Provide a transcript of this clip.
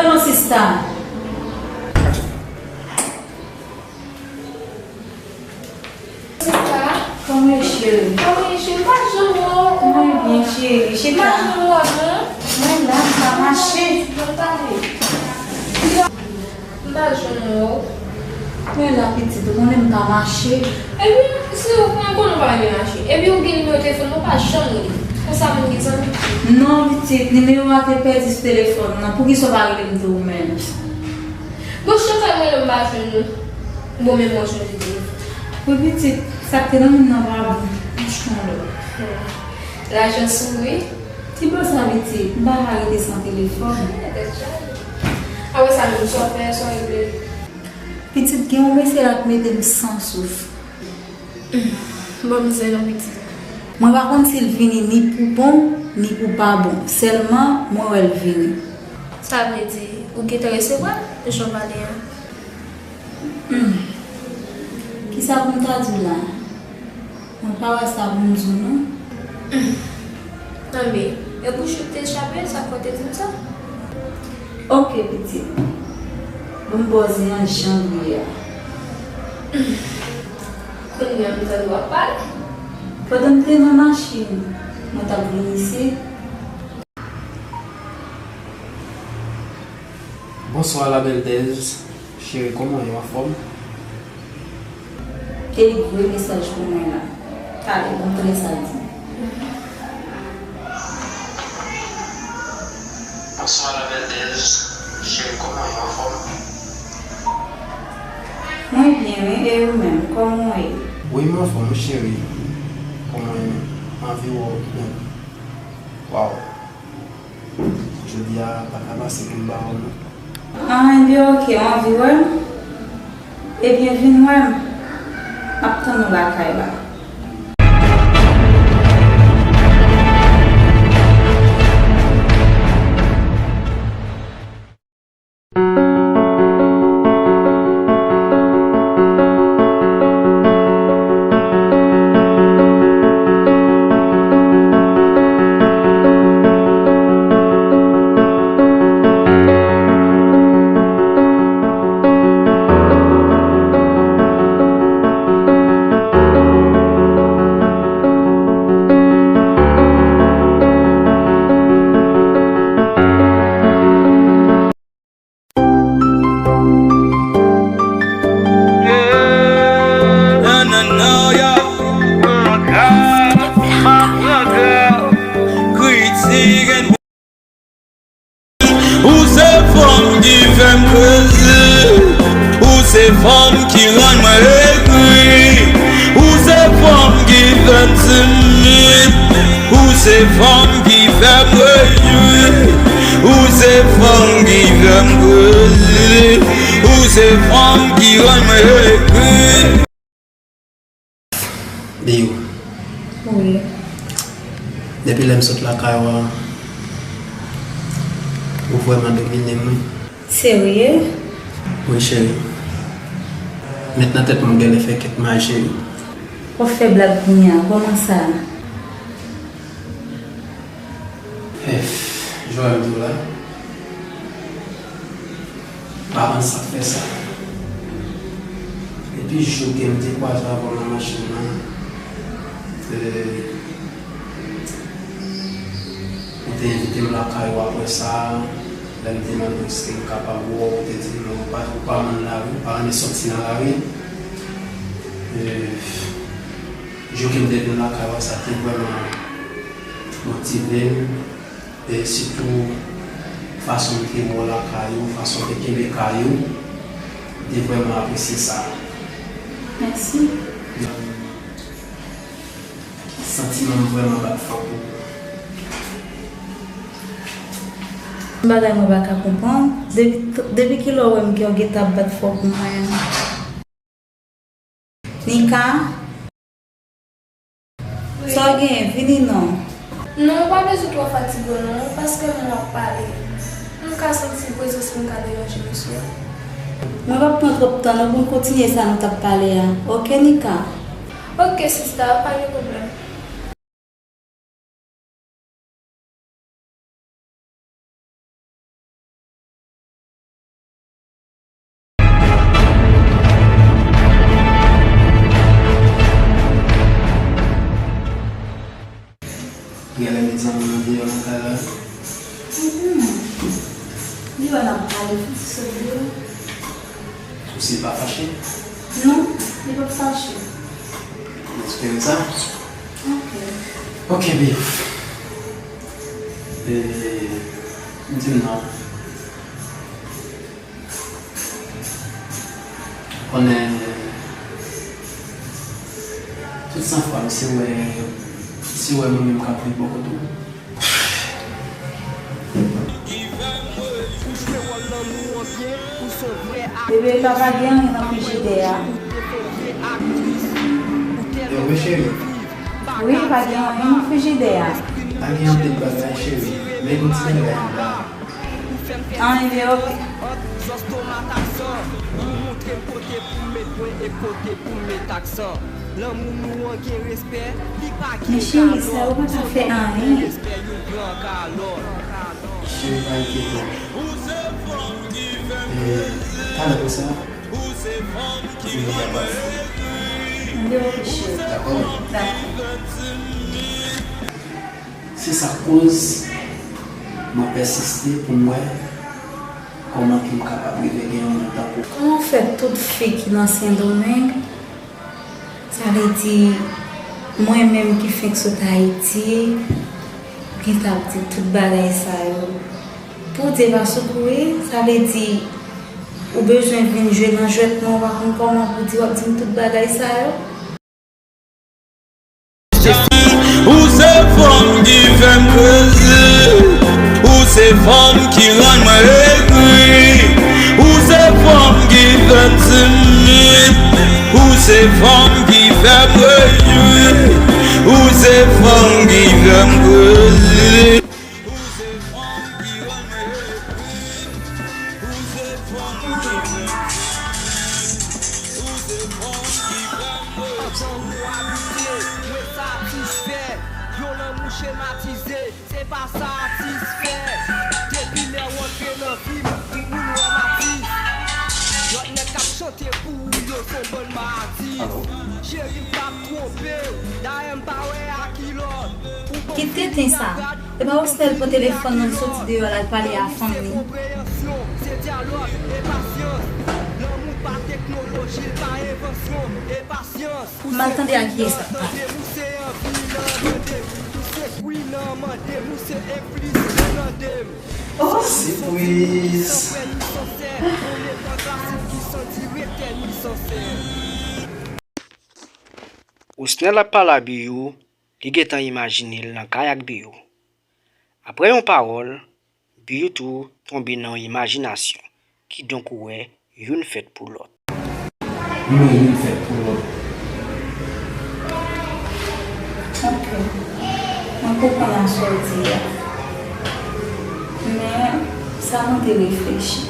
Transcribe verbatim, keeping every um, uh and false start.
Alo, sista. Sista. Kòman w ye, cheri? Kòman w ye, cheri? M pa janm wè w. Mwen byen, cheri. Chita. M pa janm wè w, non. Mwen la, m pa mache. Ban m pale. M pa janm wè w. Mwen la, pitit, ou konnen m pa mache. Epi, si w, mwen konnen w pa renmen mache. Epi, ou gen nimewo telefòn mwen, ou pa janm rele. Konsa moun gen zanmi. Non, pitit, nimewo a te pèdi sou telefòn nan. Poukisa w pa rele m tou ou menm? Bon, Chantal rele m pa jwenn ou. Bon, men mwen chanje telefòn. Wi, pitit, sa k te nan men m nan pa bon. M achte yon lòt. Lajan souri. Ti bò sa, pitit, m pa ka rete san telefòn. Tèt chaje. Apre sa, menm sa w fè, sa w regle. Pitit, gen yon mesye la k mete m san souf. Ban m zen non, pitit. Mwen pa konn si l vini ni pou bon, ni pou pa bon. Sèlman, mwen wè l vini. Sa vle di, ou gentan resevwa l, jan w pale a? Hmm. Kisa pou m ta di w la? Mwen pa wè sa pou m di w, non. Hmm. Tanbe, e pou w chute chape, sa fè w te di m sa? Oke, pitit. Ban m ba w zen an jan l ye a. Hmm. Kounye a m tande w ap pale. Pandan m te nan machin, mwen t ap vin isit. Bonswa, la belle Dez. Cheri, kòman w ye, w anfòm? E li voye mesaj pou mwen la. Talè, ban m tande sa l di. Bonswa, la belle Dez. Cheri, kòman w ye, w anfòm? Mwen byen, wi, e ou menm, kòman w ye? Wi, m anfòm, wi, cheri. Kòman w ye menm? M anvi wè w, wi. Waw. Jodi a pa ka pase pou m pa wè w non. Ah, ebyen, oke, w anvi wè m? Ebyen, vin wè m. M ap tann ou lakay la. Ou se fanm ki fè m kreze. Ou se fanm ki rann mwen egri. Ou se fanm ki fè m timid. Ou se fanm ki fè m rejwi. Ou se fanm ki fè m kreze. Ou se fanm ki rann mwen egri. Biyo. Wi. Depi lè m sot lakay ou a, ou vrèman domine m, wi. Serye? Wi, cheri. Met nan tèt mwen, w genlè fè kèk maji, wi. W ap fè blag kounye a, kòman sa? Ef, jan w di w la, m pa konn sa k fè sa. Epi jou ke m te kwaze avè w nan machin nan, e, ou te envite m lakay ou apre sa, lè m te mande w èske m kapab wè w, ou te di m non, ou pa, ou pa renmen lari, ou pa renmen sòti nan lari. E, jou ke m te vin lakay ou a, sa te vrèman motive m. E sitou, fason w te wè w lakay ou, fason w te kenbe kay ou, m te vrèman apresye sa. Mèsi. Santiman m vrèman bat fò pou ou. Yon bagay mwen pa ka konprann, depi, depi kilè w wè m ke w gentan ap bat fò pou mwen? Nika? Sa w genyen? Vini non. Non, ou pa bezwen twò fatige w non, paske m w ap pale. M ka santi prezans mwen ka deranje misye. Mwen p ap pran twòp tan non pou n kontinye sa nou t ap pale a. Oke, Nika? Oke, sista, pa gen pwoblèm. Genlè met zanmi nou deyò nan kay la. Mm-mm. Li wè n ap pale, fouti sot deyò. Sousi pa fache? Non, li p ap fache. M espere sa. Ok. Ok, babe. E, di m non. Konnen, tout san fwa, misye wè, misye wè mwen menm k ap viv bò kote w. Bebe, pa, pa gen anyen nan frijidè a. Yo, wi, cheri. Wi, pa gen anyen nan frijidè a. Pa gen anpil bagay, cheri, men gon ti bagay anba. Anyen, ok. Ant zòs, tomat ak san, nou montre m kote pou m met pwen e kote pou m met aksan. Lanmou nou an gen respè, li pa gen. Men cheri, sa yo pa ka fè anyen. Respè youn pran ka lòt. Cheri, pa enkyete w. E, talè konsa, Mwen deja pral fè. Dakò? Dakò. Se sa k koz mwen pèsiste pou m wè kòman ke m kapab rive gen yon moun tankou w. Kòman w fè tout fi ki nan Sendomeng, sa vle di mwen menm ki fenk sot Ayiti, ou gentan ap di tout bagay sa yo? Pou w di e pa sou kou w ye, sa vle di ou bezwen vin jwe nan jwèt mwen, ou pa konn kòman pou w di w ap di m tout bagay sa yo? Ou se fanm ki fè m kwezi, ou se fanm ki rann mwen egri, ou se fanm ki fè m timid, ou se fanm ki fè m rejwi, ou se fanm ki fè m kwezi. Ou se fanm ki rann mwen egri. Ou se fanm ki fè m rejwi. Ou se fanm ki fè m rejwi. Anjan ou abitye, mwen satisfè. Yon lanmou chematize, se pa satisfè. Depi lè w antre nan vi m, moun wè m atis. Lòt nèg k ap chante pou ou yo se yon bann matis. Cheri, m p ap twonpe w, dayè m pa wè a ki lòt. Kit tenten sa. E pa Osnel pran telefòn nan, l soti deyò l al pale a fanm li. M al tande a kiyès l ap pale. Oh, sipwiz! Osnel ap pale a Biyou, li gentan imajine l nan kay ak Biyou. Apre yon pawòl, Biyou tou tonbe nan yon imajinasyon, kidonk ou wè youn fèt pou lòt. Ou wè youn fèt pou lòt. Ok. Mwen konprann sa w di a. Men, sa mande reflechi.